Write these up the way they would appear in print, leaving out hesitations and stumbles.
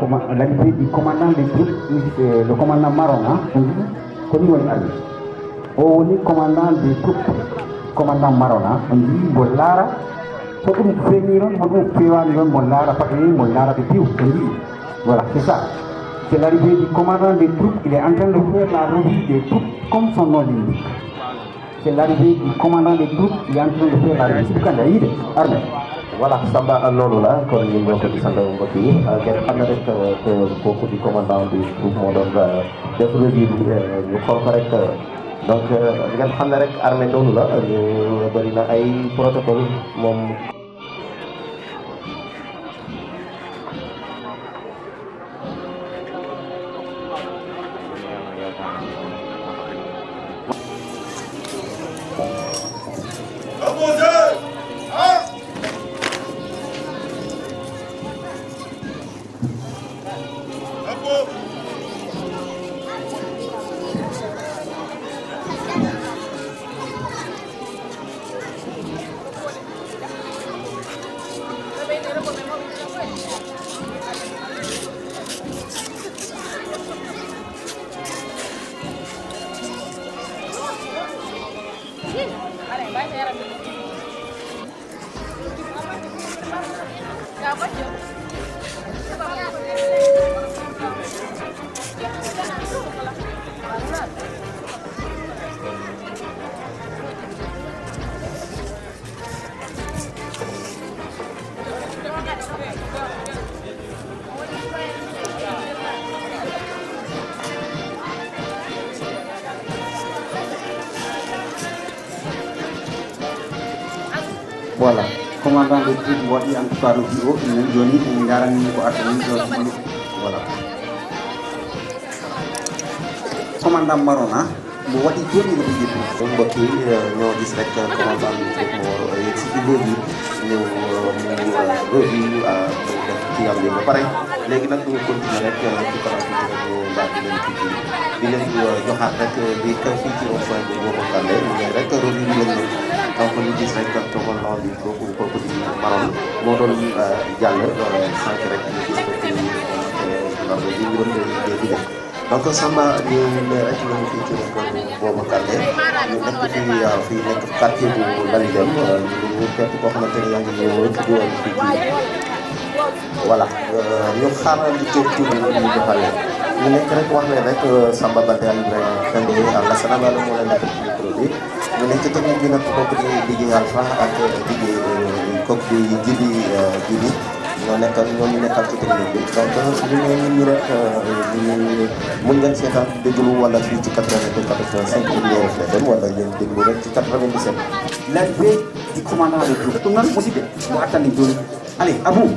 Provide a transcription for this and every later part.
l'arrivée du commandant des troupes, le commandant Marona, on dit, connu au armée. On dit commandant des troupes, commandant Marona, on dit, Bollara, faut que nous fenions, faut que nous fenions Bollara, pas que nous Bollara de Piou, on dit, voilà, c'est ça. C'est l'arrivée du commandant des troupes, il est en train de faire la revue des troupes comme son nom l'indique. C'est l'arrivée du commandant des troupes, il est en train de faire la revue de l'armée. Voilà Samba loolu la kon ñu ñoo ko di sant mbokk yi ngeen xam ne rek kooku di commandant bi troupe moo doon def revue bi ñu xool ko rek donc ngeen xam ne rek armée noonu la ñu bëri na ay protocole moom. Voilà, commandant de troupes waɗi en tout cas no mbi o ɗum joni en garani ko artani voilà commandant Marona mo waɗi joni no ɓiƴƴi donc mbokk yi ñoo gis rek commandant bi foofu moo yegg si biir bi ñëw mu revue mu def ci am ba pare léegi nag ñu continuer rek ci kanam tuuti rek ñu daal di leen fii di leen joxaat rek di xew fii ci rond-point bi boobu Kandé mais rek revue bi lañ donc ñu gis rek commandant bi kooku di Maroon moo doon jàll sànq rek ñu gis ko ci ndax bi ñu doon di def donc Samba ñu ne rek ñu ngi fii ci rond-point boobu Kandé ñu nekk fii nekk quartier bu Dalidem ñu képp koo xamante ne yaa ngi ñëw di woon fii ci voilà ñu xaaral di toog tuuti ñu joxale ñu nekk rek wax ne rek Samba Baldé Ibrahima Kandé Lassana Bala moo leen defal ci micro bi ñu nekk technique bi nag kooku di Djily Alpha ak kooku di Djibi ñoo nekkal ci technique bi donc ñu ne nit ñi rek mën ngeen seetaan déglu wala fii ci 88.5 FM wala ngeen déglu rek ci 97. l'arrivée du commandant de troupes ɗum noon musidɓe mo attani joni allez Abou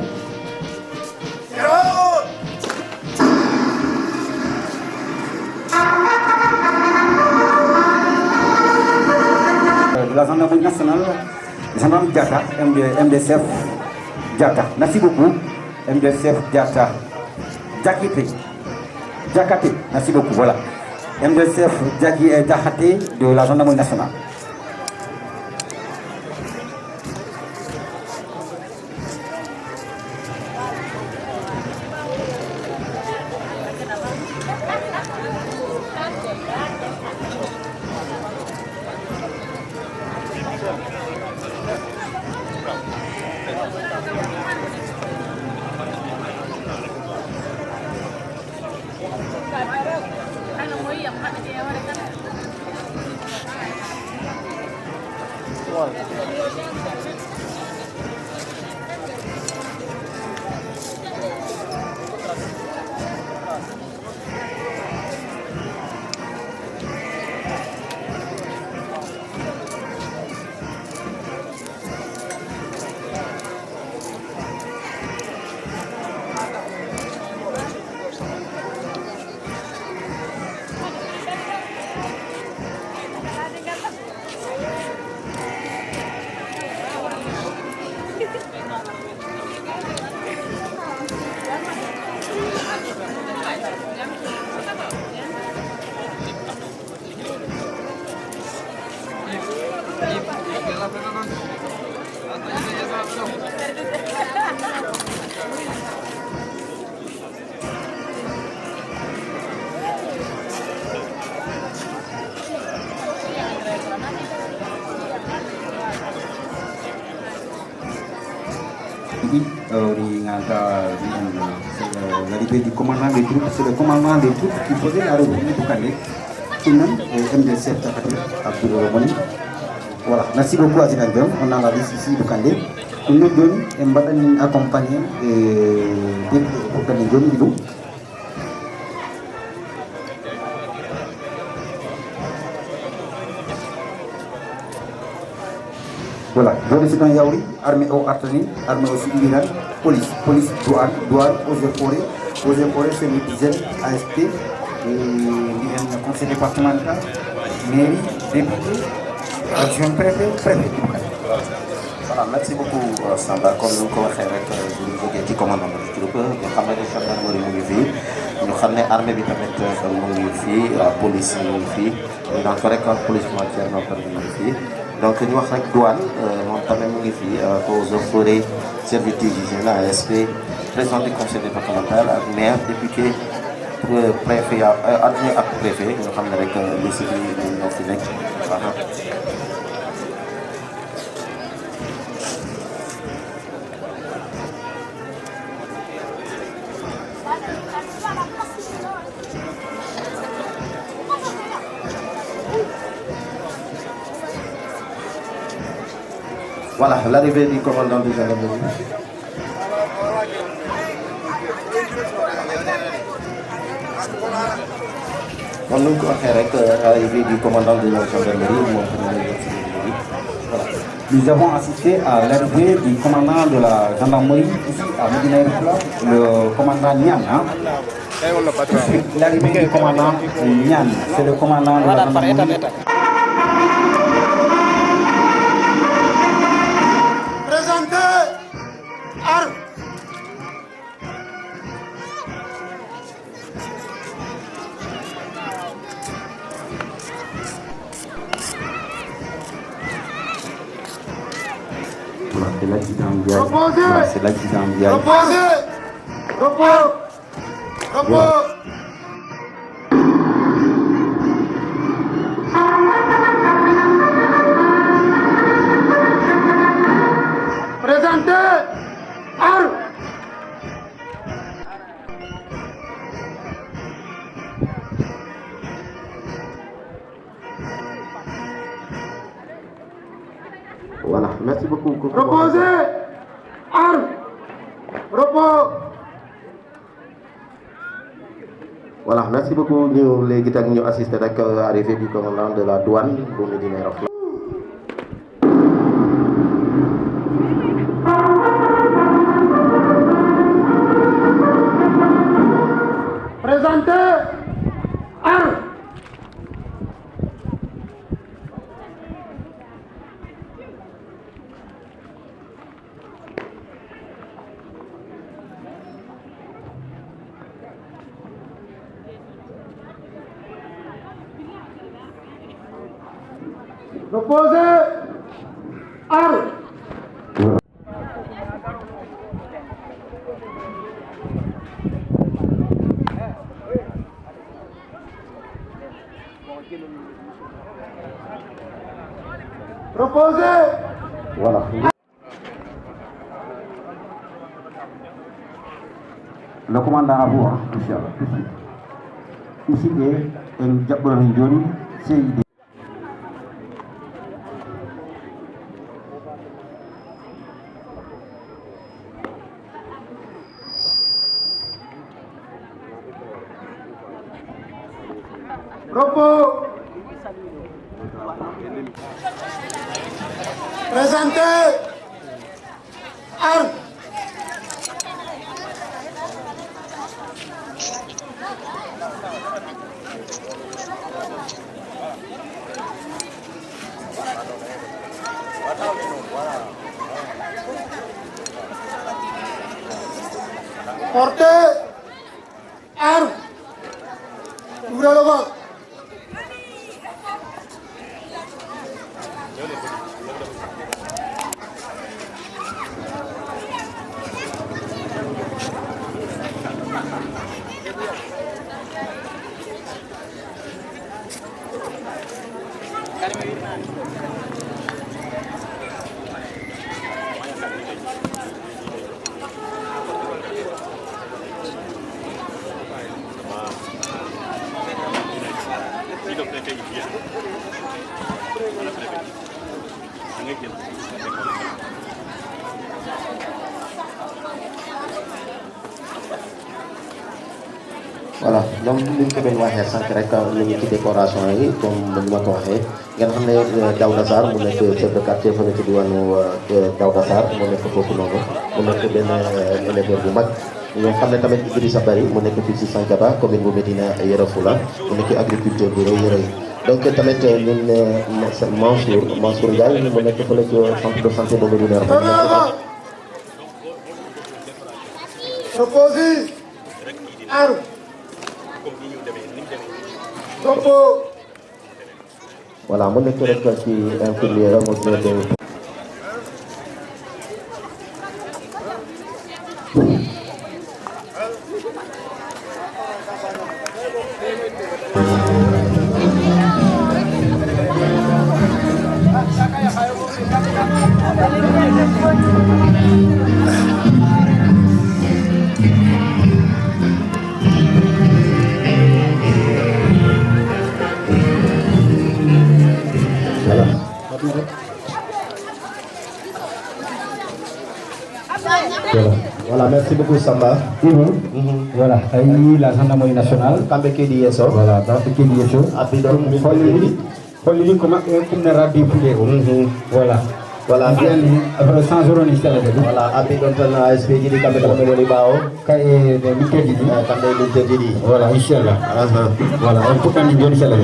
de la gendarmerie nationale, gendarme Diatta, MDCF Diatta. Merci beaucoup, MDCF Diatta. Diakhaté, merci beaucoup, voilà. MDCF Diakhaté de la gendarmerie nationale. tigi l'arrivée du commandant des troupes, c'est le commandant des troupes qui faisait la revue du Kandé. MD7 Abdoulaye. Voilà, merci beaucoup à Zinandjom. On a la liste ici du Kandé. Nous donnons un bataillon accompagné pour Kandé. Voilà, je suis dans Yaouri, armée au Artani, armée aussi Iran, police, douane, eaux et forêts, service d'hygiène, ASP, et conseil départemental, mairie, député, adjoint préfet. Voilà, merci beaucoup Samba. Comme nous ko waxee rek ñu jógee ci commandant du troupe ñu xam ne gendarmerie mu ngi fii ñu xam ne armée bi tamit mu ngi fii police mu ngi fii donc rek police frontière ñoom tamit mu ngi fii donc ñu wax rek douane moom tamit mu ngi fii eaux et forêts service d'hygiène ASP président du conseil départemental ak maire député préfet adjoint ak préfet ñu xam ne rek li si biir ñoo fi nekk. Voilà, l'arrivée du commandant de gendarmerie. Comme nous l'arrivée du commandant de la gendarmerie. Voilà. Nous avons assisté à l'arrivée du commandant de la gendarmerie ici à Médina Yoro Foulah, le commandant Nian. L'arrivée du commandant Nian, c'est le commandant de la gendarmerie. C'est l'accident vial. Repos. Présentez. Armes. Voilà, merci beaucoup. Reposez. Armes. Repos. Voilà, merci beaucoup. Nous les guitares nous assisté à l'arrivée du commandant de la douane bu Médina Yoro Foulah. Présentez. Armes. Reposez. Armes. Reposez. Voilà. Le commandant à vous, ici est un Diabolani Johnny, CID. Repos. Présentez. Armes. Portez. Armes. Ouvrez le ventre. voilà ñoom li ñu ko doon waxee sànq rek ñu ngi ci décoration yi comme ni ma ko waxee ngeen xam ne Daouda Sarr mu nekk chef de quartier fële ci diwaanu Daouda Sarr mu nekk foofu noonu mu nekk benn éleveur bu mag ñoo xam ne tamit Idrissa Bari mu nekk fii ci Santhiaba commune bu Médina Yoro Foulah mu nekk agriculteur bu rëy donc tamit ñun Mansour Ndiaye mu nekk fële ci centre de santé bu Médina Yoro Foulah. Proposé Aru. Topo. Voilà mu nekk rek ci infirmière mo nekk Voilà, merci beaucoup Samba. Voilà, la gendarmerie nationale. Kambe Kedi Yeso. Voilà, dans ce qui est chaud. Abidon Folili comme radio poulet. Voilà. Voilà, bien après 100 euros ni c'est là. Voilà, Abidon tana ASP di kambe ko moni bawo. Kay de Mikedi. Kambe Mikedi. Voilà, inchallah. Voilà, on peut quand même bien inchallah.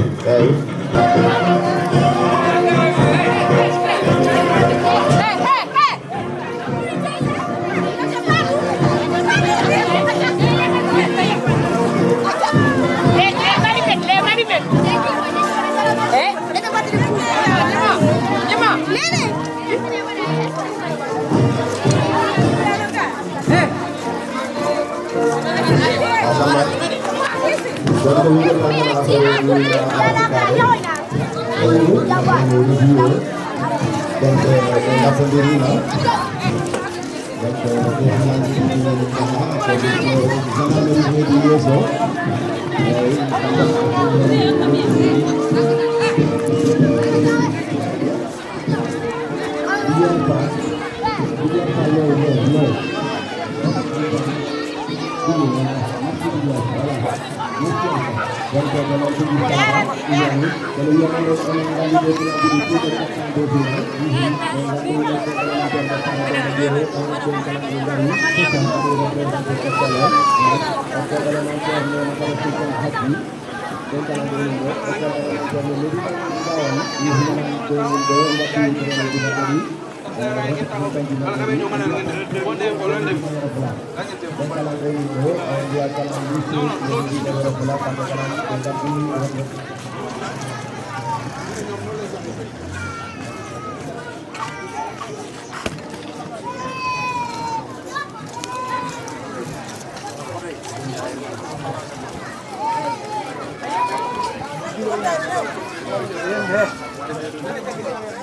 Thank you.